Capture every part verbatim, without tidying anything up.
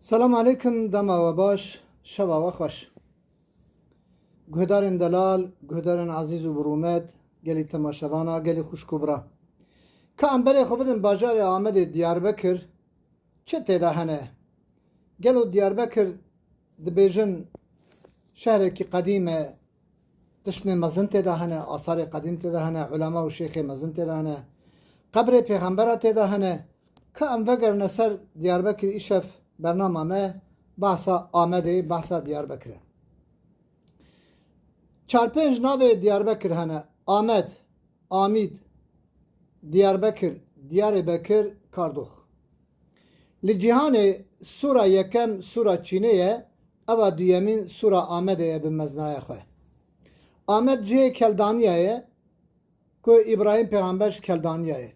Selam aleykum, dema we baş, şeva we xweş. Guhdarên delal, guhdarên ezîz û bi rûmet, gelî temaşevana, gelî xwişk û bira. Ka em berê xwe bidin bajarê Amedê Diyarbekir, çi tê de hene? Gelo Diyarbekir dibêjin şehrekî qedîm e, tiştên mezin tê de hene, asarê qedîm tê de hene, ulema û şêxê mezin tê de hene, qebrê pêxembera tê de hene. Ka em vegerine ser Diyarbekir, îşev bernama me behsa Amedê, behsa Diyarbekir e. Çar pênc navê Diyarbekir hene: Amed, Amîd, Diyarbekir, Diyarê Bekir, Kardox. Li cîhanê sura yekem sura Çînê ye, eva duyemîn sura Amedê ye bi meznaya xwe. Amed cihê Keldaniya ye, ku Îbrahîm pêxember ji Keldaniya ye.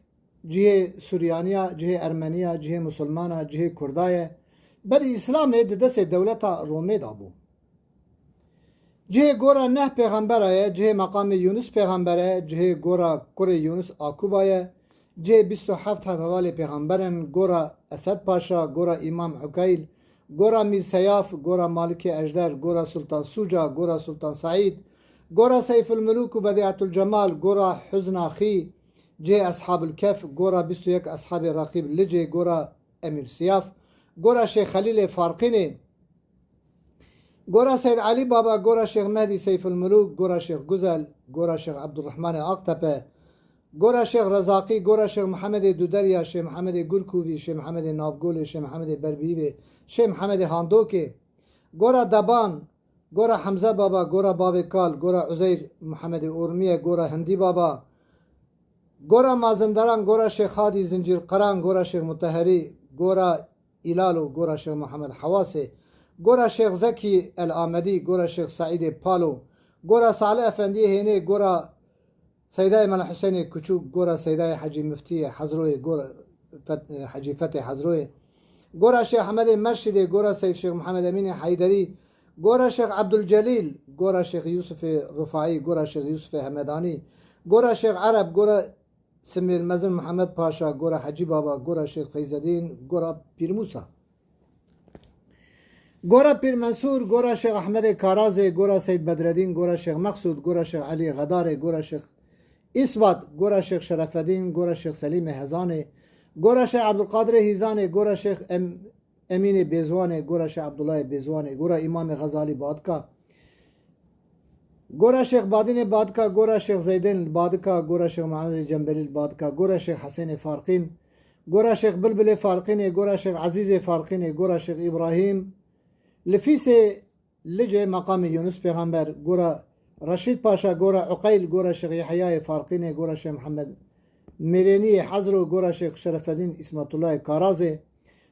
Cihê Suryaniya, cihê Ermeniya, cihê Musulmana, cihê Kurda ye. Berî Îslamê di destê dewleta Romê de bû. Cihê gora neh pêxembera ye, cihê meqamê Yunus pêxember e, cihê gora kurê Yunus Akuba ye, cihê bîst û heft hevhevalê pêxember in, gora Esed Paşa, gora Îmam Ukeyl, gora Mîr Seyaf, gora Malikê Ejder, gora Sultan Sûca, gora Sultan Seîd, gora Seyfulmulûk û Bedîetulcemal, gora Huzna Xî, cihê Eshabul Kef, gora bîst û yek Eshabê Reqîb Licê, gora Emîr Siyaf, gora Şêx Xelîlê Farqînê, gora Seyd Elî Baba, gora Şêx Mehdî Seyfulmulûk, gora Şêx Guzel, gora Şêx Ebdurrehmanê Aktepe, gora Şêx Rezaqî, gora Şêx Mihemedê Duderya, Şêx Mihemedê Gurkûvî, Şêx Mihemedê Navgolê, Şêx Mihemedê Berbiyîvê, Şêx Mihemedê Handokê, gora Deban, gora Hemze Baba, gora Bavê Kal, gora Uzeyr Mihemedê Urmiye, gora Hindî Baba, gora Mazinderan, gora Şêx Hadî Zincîrqiran, gora Şêx Muteherî, gora Îlalo, gora Şêx Muhammed Hewasê, gora Şêx Zekî El Amedî, gora Şêx Seîdê Palo, gora Salih Efendiyê Hênê, gora Seydayê Mela Husênê Kuçûk, gora Seydayê Hecî Miftiyê Hezroyê, gora Fet-, Hecî Fetê Hezroyê, gora Şêx Ehmedê Merşîdê, gora Seyd Şêx Muhammed Emînê Heyderî, gora Şêx Ebdulcelîl, gora Şêx Yûsifê Rufaî, gora Şêx Yûsifê Hemedanî, gora Şêx Ereb, gora Simêl Mezin Muhammed Paşa, gora Hecî Baba, gora Şêx Feyzedîn, gora Pîr Mûsa. Gora Pîr Mensûr, gora Şêx Ehmedê Karazê, gora Seyd Bedredîn, gora Şêx Meqsûd, gora Şêx Elî Xedarê, gora Şêx Îsbat, gora Şêx Şerefedîn, gora Şêx Selîmê Hezanê, gora Şêx Ebdulqadirê Hîzanê, gora Şêx Em-, Emînê Bêzwanê, gora Şêx Ebdullahê Bêzwanê, gora Îmamê Xezalî Badika, gora Şêx Badînê Badika, gora Şêx Zeydên Badika, gora Şêx Mehemedê Cembelî Badika, gora Şêx Hesênê Farqîn, gora Şêx Bilbilê Farqînê, gora Şêx Ezîzê Farqînê, gora Şêx Îbrahîm, li Fîsê Licê meqamê Yunus Pêxember, gora Reşîd Paşa, gora Uqeyl, gora Şêx Yehyayê Farqînê, gora Şêx Mihemed Mêrêniyê Hezro, gora Şêx Şerefedîn Îsmetullahê Karazê,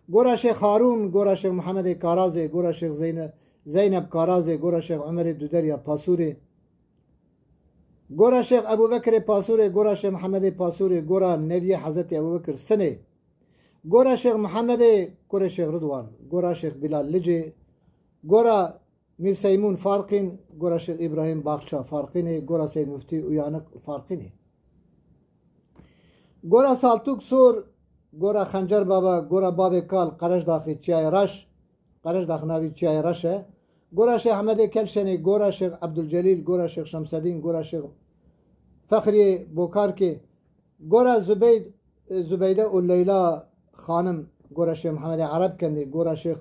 gora Şêx Harûn, gora Şêx Mihemedê Karazê, gora Şêx Zeyne-, Zeyneb Karazê, gora Şêx Omerê Duderya Pasûrê, gora Şêx Ebûbekirê Pasûrê, gora Şêx Mihemedê Pasûrê, gora Neviyê Hezretî Ebûbekir Sinê, gora Şêx Mihemedê kurê Şêx Ridwan, gora Şêx Bilal Licê, gora Mîr Seymûn Farqîn, gora Şêx Îbrahîm Baxça Farqînê, gora Seyd Muftî Uyanik Farqînê. Gora Saltûk Sor, gora Xencer Baba, gora Bavê Kal, Qereşdaxê Çiyayê Reş, Qereşdax navî Çiyayê Reş e. Gora Şêx Ehmedê Kelşenê, gora Şêx Ebdulcelîl, gora Şêx Şemsedîn, gora Şêx Fexriyê Bokarkê, gora Zubeyde û Leyla Xanim, gora Şêx Mihemedê Erebkendê, gora Şêx,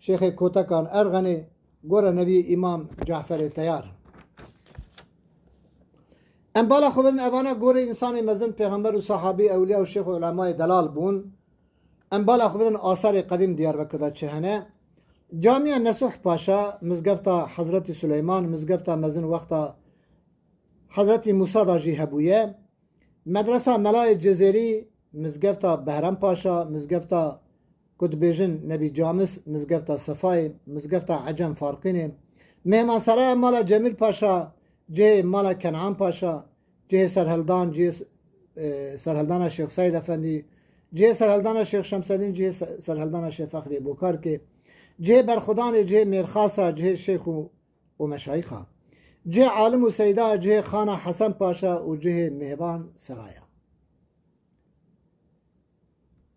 Şêxê Kotekan Erxenê, gora Neviyê Îmam Caferê Teyar. Em bala xwe bidin, evana gorê însanê mezin, pêxember û sahabî, ewliya û şêx û ulemayê delal bûn. Em bala xwe bidin asarê qedîm Diyarbekir de çi hene. Camiya Nesuh Paşa, mizgefta Hezretî Suleyman, mizgefta mezin wexta Hezretî Mûsa da jî hebûye. Medresa Melayê Cizêrî, mizgefta Behram Paşa, mizgefta ku dibêjin Nebî Camis, mizgefta Sefayê, mizgefta Ecem Farqînê, mêhmanseraya mala Cemîl Paşa, cihê mala Kenan Paşa, cihê serhildan, cihê s-, e, serhildana Şêx Seyd Efendî, cihê serhildana Şêx Şemsedîn, cihê se-, serhildana Şêx Fexriyê Bokarkê, cihê berxwedanê, cihê mêrxasa, cihê şêx û û meşayîxa. Cihê alim û seyda, cihê xana Hesen Paşa û cihê mêvan seraya.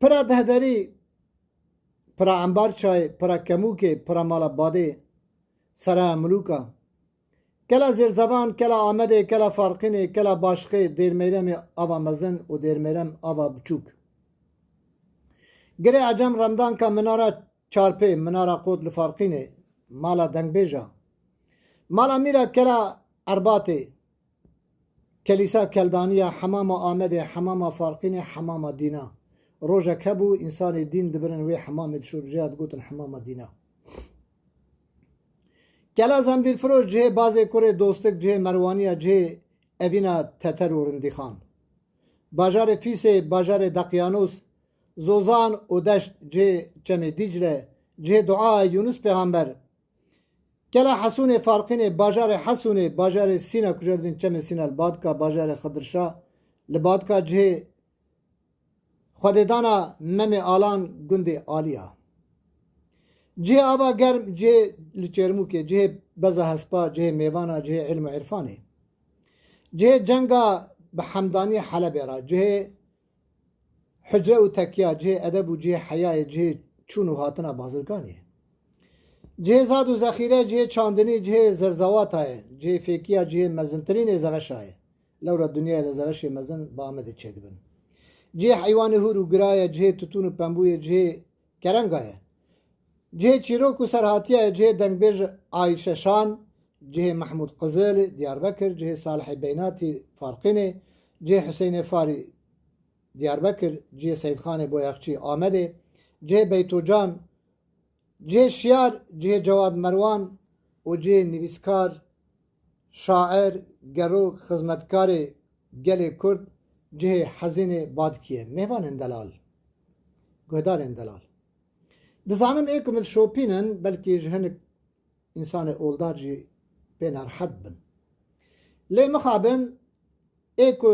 Pira Dehderî, Pira Embarçayê, pira Kemûkê, pira Mala Badê, Seraya Milûka. Kela Zêrzevan, kela Amedê, kela Farqînê, kela Başqê, Dêrmeyremê ava mezin û Dêrmeyrem ava biçûk. Girê Ecem Remdanka, Minara Çarpê, Minara Qot li Farqînê, mala dengbêja. Mala Mîra, kela Erbatê, Kelîsa Keldaniya, Hemama Amedê, Hemama Farqînê, Hemama Dîna. Rojek hebû, însanê dîn dibirin wê hemamê dişû, rêya digotin Hemama Dîna. Kela Zembîlfiroş, cihê Bazê Kurê Dostik, cihê Merwaniya, cihê Evîna Teter û Rindîxan. Bajarê Fîsê, bajarê Deqyanos, Zozan û Deşt, cihê Çemê Dîcle, cihê Duaya Yûnus Pêxember. Kela Hesûnê Farqînê, bajarê Hesûnê, bajarê Sîna, kuja divên Çemê Sîna li Badka, bajarê Xidirşa li Badka, cihê Xwedêdana Memê Alan, gundê Aliya. Cihê ava germ, cihê li Çêrmûkê, cihê Beza Hespa, cihê Mêvana, cihê Îlm û Îrfanê. Cihê cenga bi Hemdanî Helebê re, cihê hucre û tekiya, cihê edeb û cihê heyayê, cihê çûn û hatina bazirganê. Cihê zad û zexîre, cihê çandinî, cihê zerzewata ye, cihê fêkiya, cihê mezintirînê zeveşa ye. Lewra dinyayê de zeveşê mezin bi Amedê çêdibin. Cihê heywanê hûr û gira ye, cihê tutûn û pembû ye, cihê kerenga ye. Cihê çîrok û serhatiya ye, cihê dengbêj Ayşe Şan, cihê Mehmûd Qizil, Diyarbekir, cihê Salihê Beynatî, Farqînê, cihê Huseyinê Farî, Diyarbekir, cihê Seyîdxanê Boyaxçî, Amedê, cihê Beytocan, cihê şiyar, cihê Cewad Merwan û cihê nivîskar, şair, gerok, xizmetkarê gelê Kurd, cihê hezînê Badkî ye. Mêvanên delal, guhdarên delal. Dizanim ê ku min şopînin, belkî ji hinek însanê oldar jî pê nerhet bin. Lê mixabin ê ku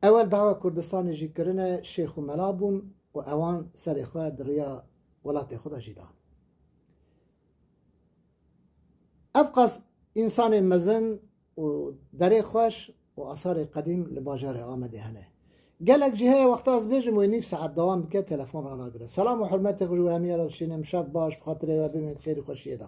ewel dawa Kurdistanê jî kirine, şêx û mela bûn û ewan serê xwe di riya welatê xwe de jî dan. Ev qas însanê mezin û derê xweş û asarê qedîm li bajarê Amedê hene. Gelek jî heye, wexta ez bêjim wê nîv saet dewam bike, telefon ranagire. Selam û hurmetê xwe ji we hemî re dişînim. Şev baş, bi xatirê we bimînin di xêr û xweşiyê de.